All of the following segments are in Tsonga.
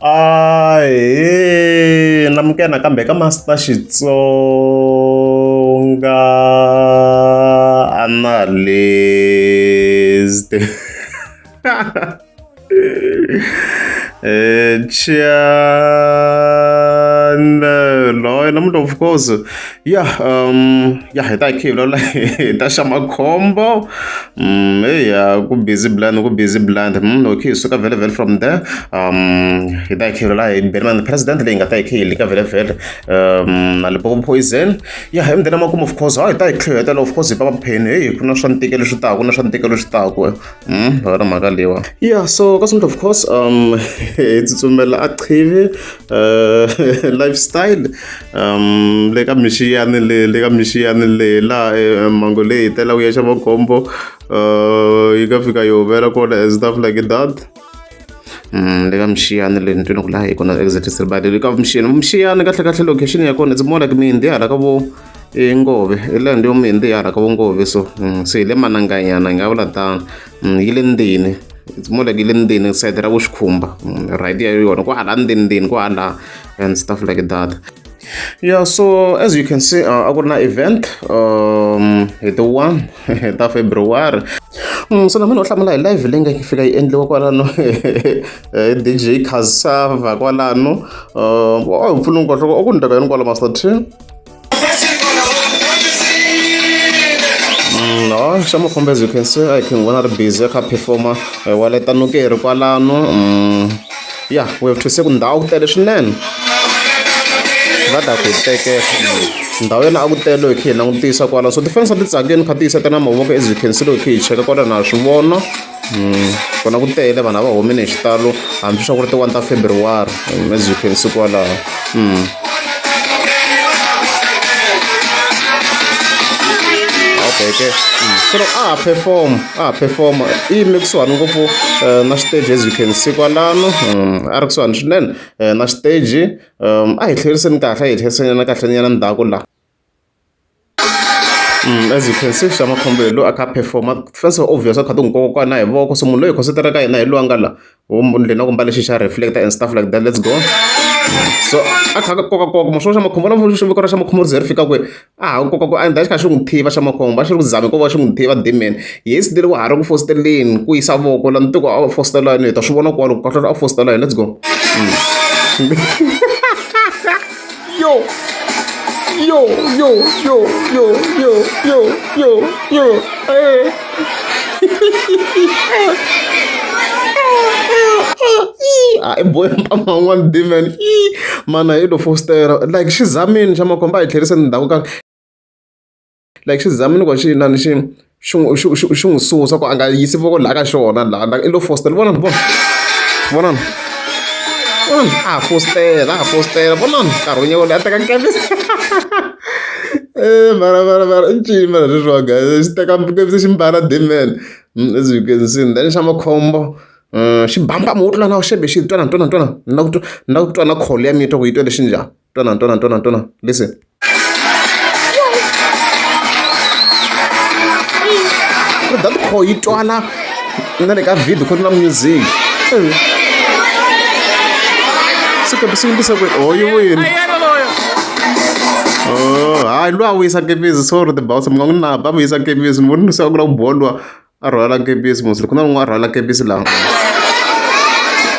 Ahee namukela nakambe ka Master Xitsonga Analyst channel namuntlha of course ya ya hi ta hi kha hi vulavula hi ta xa makhombo eya ku busy blind ku busy blind okay hi suka vhele vhele from there hi ta hi kha hi vulavula hi Benny president leyi nga ta hi kha hi lika vhele vhele na Limpopo poison ya hi mudende makumu of course hayi hi ta hi kha hi hetelela of course hi papa pheni heyi ku na swa ntikelo swi taku na swa ntikelo swi taku yona mhaka leyiwa ya so ka of course hi tsutsumela a qhivi lifestyle le ka mixiyani le le ka mixiyani le laha eh, mhangu leyi hi tela ku ya xava khombo yi nga fika yi humela kona and stuff like that le ka mixiyani le ni twini ku laha hi kona exactly siribali le ka mixiyani mixiyani kahle kahle location ya kona it's more like mihindi hala ka vo i ngove i land yo mihindi hala ka vo ngove so se hi le mananganyana hi nga vula tano yi le ndzeni it's more like yi le ndzeni side ra vo xikhumba right ya yona ku hala ndzeni ndzeni ku hala and stuff like that yeah so as you can see a ku ri na event hi ti 1 ta February so na mina u hlamula hi live leyi nga fika yi endliwa kwalano hi DJ Cassava kwalano a hi pfuni nhloko a ku ndleka yini kwala Master T No, xa makhombo as you can see I can vona ri busy kha performer wa le tanukeri kwalano ya we have to say ku ndhawu ku tele swinene va ta ku tekela ndhawu yena a ku tele hi kha hi langutisa kwala so tifense ti tsakini kha ti yisetela mavoko as you can see loko hi kha hi cheka kwala na swi vona kona ku tele vanhu a va humile hi xitalo hambi swa ku ri ti-1 ta February as you can see kwalaho okay okay so loko a ha perform a ha perform i yime kusuhani ngopfu na xiteji as you can see kwalano a ri kusuhani swinene na xiteji a hi tlheriseni kahle a hi tlheriseni kahle nyana ndzhaku la As you can see xa makhombo hi loyi a kha a perform-a first obvious a kha ti n'wi kokwana hi voko so munhu loyi hi consider ka yena hi loyi a nga la ndleni na ku mbala xi xa reflector and stuff like that let's go so a kha a kokakoka ma swo xa makhombo na voko ra xa makhombo ri ze ri fika kwihi a ha koka ku and a xi kha xi n'wi tiva xa makhombo a xi ri ku zami ko va xi n'wi tiva demon yes le wa ha ri ku fosteleni ku yisa voko la ni tiko a fostela yini hi ta swi vona kwalo kahle a fostela yini let's go yo yo yo yo yo yo yo yo yo eh a i boy mpama un'wana demon mana hi lo fostera like xi zamini xa makhombo a hi tlheriseni ndzhaku ka like xi zamini ku xi inani xi xi n'wi xi xi xi n'wi susa ku a nga yisi voko laha ka xona laha like i lo fostela vonani vona vonani vonani a fostela a fostela vonani nkarhi wu nyawula a teka nkepisi mara mara mara i ncini mara sweswiwa guys xi teka nkepisi xi mbala demon as you can see then xa makhombo xi bamba mu tlula na xebe xi twana twana twana na ku na ku twa na call ya mitwa ku yi twa lexi njhani twana twana twana twana listen that call yi twala na le ka video ku ri na music se kambe swi endlisa ku oh yi wini oh hayi loyi a wisa kepisi sorry the bouncer mi nga n'wi naba a vuyisa kepisi ni voni se a ku la ku biwa luwa a rhwala kepisi mos ku na un'wana a rhwala kepisi laha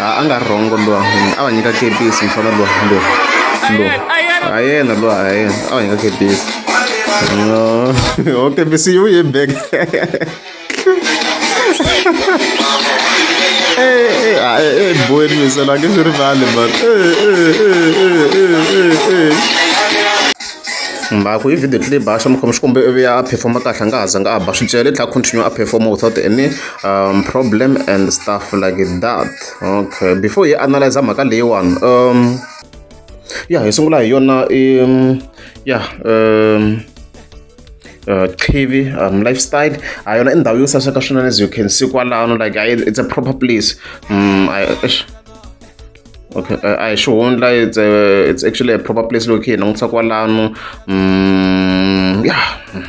a a nga rhongo luwa a va nyika kepisi mfana luwa luwa luwa a yena luwa a yena a va nyika kepisi no o kepisi yi vuye back boyeni misela a nge swi rivali man mhaku i video clip ba xa makhombo xikombe i vuya a performa kahle a nga ha zanga a ba swicele i tlhela continue a performa without any problem and stuff like that okay before hi analyze mhaka leyiwani ya hi sungula hi yona ya TV lifestyle a yona i ndhawu yo saseka swinene as you can see kwalano like it's a proper place I, okay a hi xihundla it's a, it's actually a proper place loko hi langutisa kwalano ya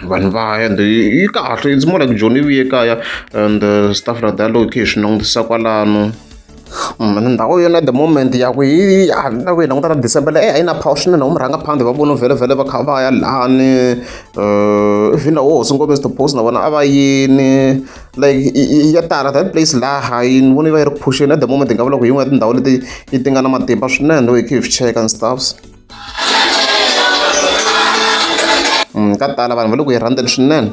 vanhu va ya and yi kahle it's more like Joni yi vuye kaya and stuff like that loko hi swi langutisa kwalano. Ndhawu yona at the moment ya ku yi na ku yi languta na December leyi a yi na power swinene vo murhangaphandle va vona vhele vhele va kha va ya lani even na wo hosi Ngopfu the post na vona a va yini like ya tala that place laha yi ni vona yi va yi ri ku phusheni at the moment hi nga vula ku hi yin'wana ya tindhawu leti yi ti nga na matimba swinene loko hi kha hi swi cheka and stuffs. Ka tala vanhu va le ku yi rhandzeni swinene.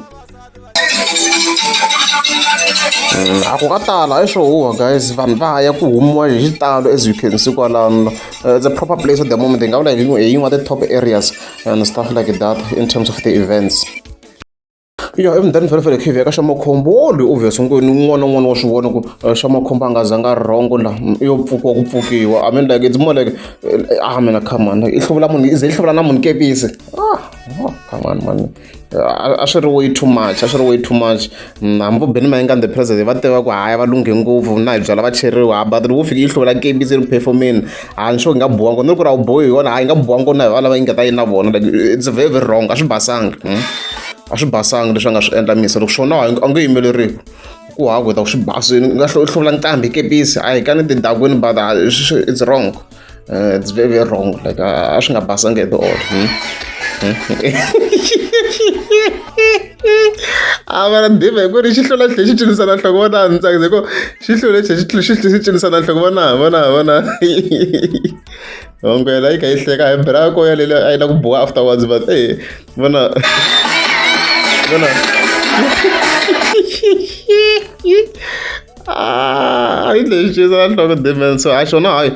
A ku ka tala a swo huha guys vanhu va ya ku humiwa hi xitalo as you can see kwalano. It's a proper place at the moment hi nga vula hi yin'we ya ti-top areas and stuff like that in terms of the events. Ya even then vhele vhele khe hi ka xa makhombo wo loyi obvious un'wana na un'wana wa swi vona ku xa makhombo a nga zanga wrong la i yo pfukiwa ku pfukiwa. I mean like it's more like ah mina come on i hluvula munhu i ze i hluvula na munhu kepisi ah come on man. A swi ri way too much a swi ri way too much. Hambi vo Benny Mayengani the president va tiva ku haya va lunghe ngopfu na hi byala va cheriwa but loko wo fika yi hluvula kepisi ri performeni a ni sure yi nga boha ngopfu ni ri ku ri a wu bohi hi yona hayi yi nga boha ngopfu na hi valava yi nga ta yi na vona like it's very very wrong a swi basanga a swi basanga leswi a nga swi endla misa loko swona a nge yimeleriwi ku hava ku ta ku swi basini u nga hluvula nqambi hi kepisi a hi kani tindhakwini but it's wrong. It's very very wrong like a swi nga basanga at all. A va na diva hi ku ri xi hlula tlhe xi cinisana nhloko vona a ni tsakisa hi ku xi hlule tlhe xi xi cinisana nhloko vona vona vona hongwela yi kha yi hleka hi bra ko ya lele a yi la ku boha afterwards but e vona vona. Ah, yi lexi xa nhloko Damian so a xona hayi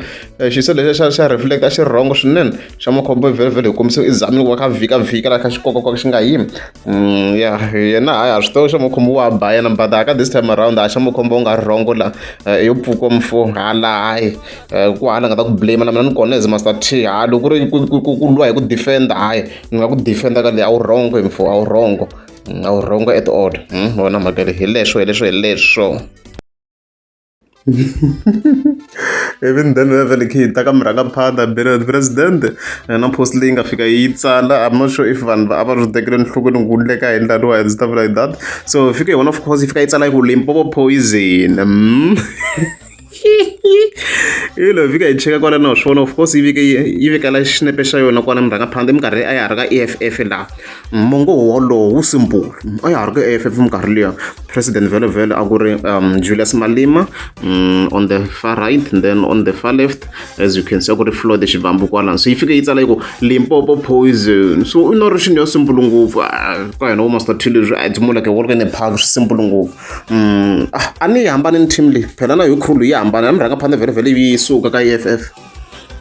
xiso lexi xa xa reflect a xi wrong swinene xa makhombo vhele vhele hi kombise i zamile ku va kha vhika vhika laha kha xikokokoka xi nga yimi ya yena hayi a swi tiva xa makhombo wa ba yena but aka this time around a xa makhombo u nga wrong la yo pfuka mfo hala hayi ku hala nga ta ku blame na mina ni kona as Master T ha loko ku ri ku lwa hi ku defend hayi ni nga ku defend ka leyi a wu wrong mfo a wu wrong. A wu wrong at all. Vona mhaka leyi hi leswo hi leswo hi leswo. Even then vhele khe hi ta ka murhangaphandha president na post leyi nga fika yi tsala I'm not sure if vanhu a va swi tekela enhlokweni ku endleka yini laniwa and stuff like that so fika hi vona of course yi fika yi tsala yi ku Limpopo poison. Hi loko hi fika hi cheka kwala na swona of course yi veke yi vekela xinepe xa yona kwala murhangaphandle minkarhi a ya ha ri ka E_F_F laha mongo wolowo wu simple a ya ha ri ka E_F_F minkarhi liya president vhele vhele a ku ri Julius Malema on the far right and then on the far left as you can see a ku ri Floyd Shivambu kwalano so yi fike yi tsala yi ku Limpopo poison so i no ri xinhu ya simple ngopfu ka hina vo Master T leswi a it's more like a walk in the park swi simple ngopfu. A ni yi hambani ni team leyi phela na yo crew leyi ya hambana na murhangaphandle vhele vhele yi suka ka E_F_F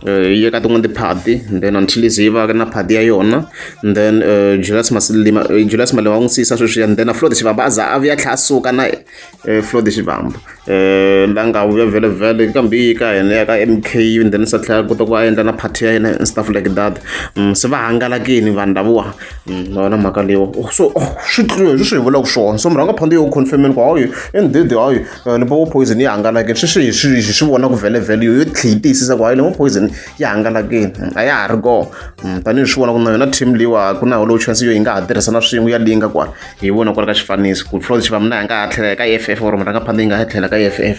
yi ya ka tin'wana tiphati then until yi ze yi va na phati ya yona then Julius Masilima Julius Malema wa n'wi siyisa sweswiya then na Floyd Shivambu a za a vuya tlhela a suka na Floyd Shivambu la nga vuya vhele vhele kambe yi ka hina ya ka M_K then se a tlhela a kota ku va a endla na party ya yena and stuff like that se va hangalakile vanhu lavawa. Ma vona mhaka leyiwa so swi clear leswi hi vulaka swona so murhangaphandle yo confirm-ini ku hayi indeed hayi Limpopo poison yi hangalakile sweswi hi swi hi swi vona ku vhele vhele yo tlhe yi tiyisisa ku hayi Limpopo poison yi hangalakile a ya ha ri kona tanihi swi vona ku na yona team leyiwa ku na low chance yo yi nga ha tirhisana swin'we ya linga kwala hi vona kwala ka xifaniso ku Floyd Shivambu na a nga ha tlhela ka E_F_F or murhangaphandle yi nga ha tlhela ka E_F_F.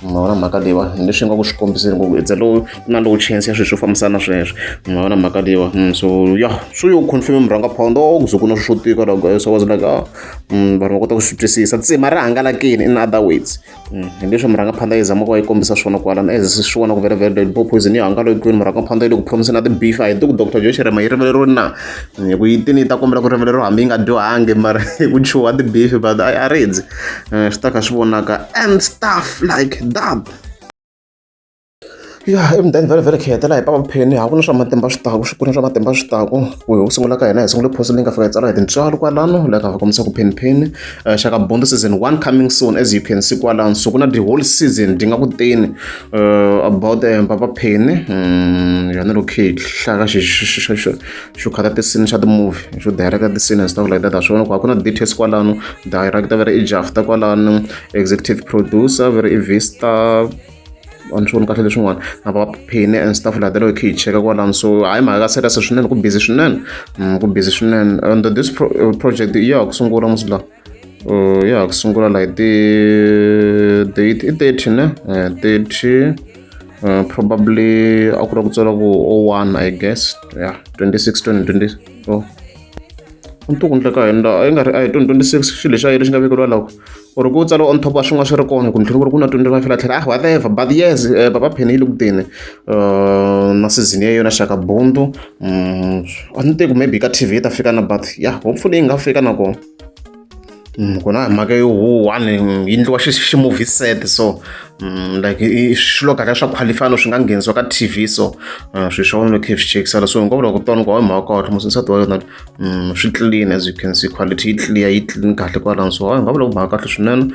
Ma vona mhaka leyiwa hi leswi nga ku swi kombiseni ku it's a low na low chance ya swilo swo fambisana na sweswo ma vona mhaka leyiwa so ya swi yo confirm murhangaphandle o ku ze ku na swilo swo tika la guys I was like ah vanhu va kota ku swi twisisa tsima ri hangalakile in other words hi leswi murhangaphandle yi zamaka va yi kombisa swona kwalano as swi vona ku vhele vhele Limpopo poison yi hangalake kwini murhangaphandle yi le ku promise na ti-beef a hi tiku Doctor Joe Shirimani yi rivaleriwe na hi ku yi tini yi ta kombela ku rivaleriwa hambi yi nga dyohangi mara hi ku chuha ti-beef but a rindzi. Swi ta kha swi vonaka and stuff like that. Ya emudende vhele vhele khi hetela hi papa Penny a ku na swa matimba swi taku ku na swa matimba swi taku ku hi ku sungula ka hina hi sungule post leyi nga fika yi tsala hi tintswalo kwalano laha ka va kombisa ku Penny Penny Shaka Bondo season 1 coming soon as you can see kwalano so ku na the whole season di nga ku teni about papa Penny yona loko hi hlaya ka xo khata ti-scene xa ti-movie xo director ti-scene and stuff like that ha swi vona ku a ku na details kwalano director va ri i Jafta kwalano executive producer va ri i Vista a ni swi voni kahle leswin'wana na va Penny and stuff like that loko hi kha hi cheka kwalano so hayi mhaka ka serious swinene ku busy swinene ku busy swinene and this project ya ha ku sungula musi la ya ha ku sungula like ti date i 30 ne 30. Probably a ku ri ku tsala ku 01, I guess, yeah, 26 2020. Oh, a ni ku ndleka hina a yi nga ri a hi 2026 xilo lexi a yi lexi nga vekeriwa loko or ku tsala on top a swin'wana swi ri kona ku tlhela ku ri ku na 25 la tlhela, ah, whatever. But yes, Papa Penny yi le ku teni na season ya yona Shaka Bundu. A ni tivi ku maybe ka TV yi ta fika na, but yeah, hopefully yi nga fika na kona. Kona hi mhaka yo one yi endliwa xi movie set, so like i swilo kahle swa qualify no swi nga nghenisiwa ka TV. So swilo swa wona khe swi chekisela, so hinkwavo loko tona ku hi mhaka kahle musi nsati wa yona, swi clean. As you can see, quality yi clear, yi clean kahle kwalano. So hi nga vula ku mhaka kahle swinene.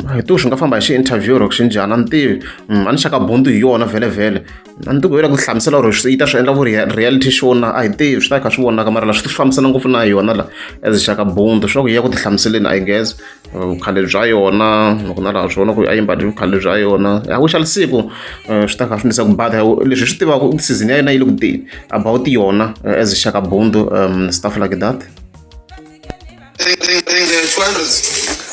A hi tivi swi nga famba hi xi interview or xi njhani, a ni tivi. A ni Shaka Bundu hi yona vhele vhele, a ni tivi ku yi la ku hlamusela or yi ta swi endla ku reality show na, a hi tivi, swi ta kha swi vonaka. Mara la swi fambisana ngopfu na yona la as Shaka Bundu, swa ku yi ya ku ti hlamuseleni, I guess, vukhale bya yona loko na laha swona ku a yi mbali vukhale bya yona. Ya, we shall see ku swi ta kha swi ndlisa ku but leswi hi swi tivaka, season ya yona yi le ku teni about yona as Shaka Bundu, stuff like that.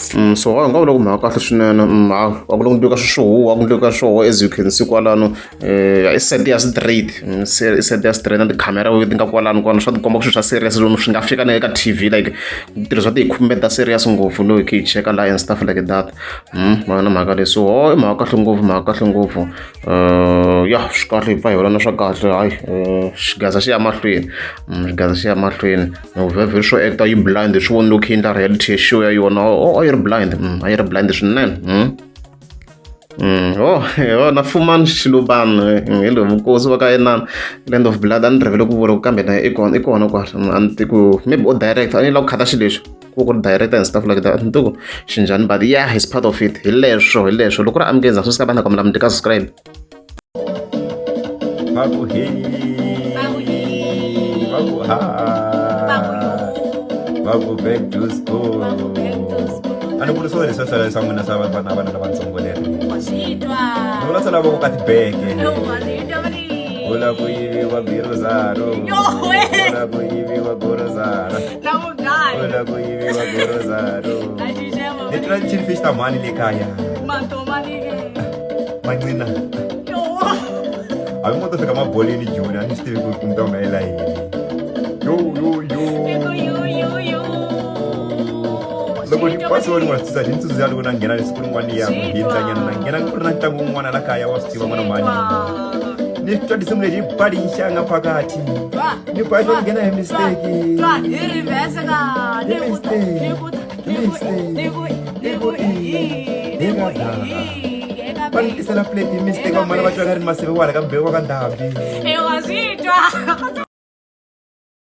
So hi nga vula ku mhaka kahle swinene. A ku le ku ndliwa ka swiswihuwa, ku ndliwa ka swoho. As you can see kwalano, i set ya straight, i set ya straight na tikhamera ti nga kwalano kwalano, swa tikomba ku swilo swa serious lomu swi nga fika na eka TV, like ku tirhisiwa ti-equipment ta serious ngopfu loyi khe hi cheka laha and stuff like that. Ma na mhaka leyi, so ho i mhaka kahle ngopfu, mhaka kahle ngopfu. Ya, swi kahle, hi pfa hi vula na swa kahle. Hayi, xigaza xi ya mahlweni, xigaza xi ya mahlweni. Vhevhe swo actor yi blind, swi voni loko yi endla reality show ya yona. Oh, a yi ri blind, a yi ri blind swinene. Oh, oh, na Fumani Xilubani hi loyi vukosi wa ka inani Land of Blood. A ni rivele ku vula ku kambe na i kona, i kona kwala. A ni tivi ku maybe o direct, a ni lava ku khata xilo lexi ku ri director and stuff like that, a ni tivi ku xinjhani, but yeah, he's part of it. Hi leswo, hi leswo. Loko ri amukeza swi sika vana kombela mi tika subscribe. Va ku he, Va ku he. Va ku ha, Va ku yo. Va ku back to school. Va ku back to school. A ni vuli swona leswi swa swa n'wina swa vana vana lavatsongo leri. Wa swi twa. Ni vula swa lava ku ka tibeke. Yo, wa swi twa mani. Vula ku yiviwa birozaro. Yo, we. Vula ku yiviwa gorozara. Na munghana. Vula ku yiviwa gorozaro. A xixema. Ni twa chili fish ta mhani le kaya. Matomani. Mancina. Yo. Hambi mo to fika maboleni joni, a ni swi tivi ku ku mi ta humelela yini. Yo yo yo. Yo yo yo yo. Loko ni pasi ni wa swi tiva, ni tsundzuxa loko na nghena siku rin'wana ya ku hindzanyana, na nghena ku ri na ntlangu wun'wana la kaya, wa swi tiva n'wana mhani, ni twa tinsimu leti bali nxanga phakathi, ni ba xo nghena hi mistake. Hi reverse ka ni ku ni ku ni ku ni ku ni ku ni ku Va ni tisela plate hi mistake, van'wana va twa nga ri ni maseve wala ka mbhewu wa ka ndhambi. E wa swi twa.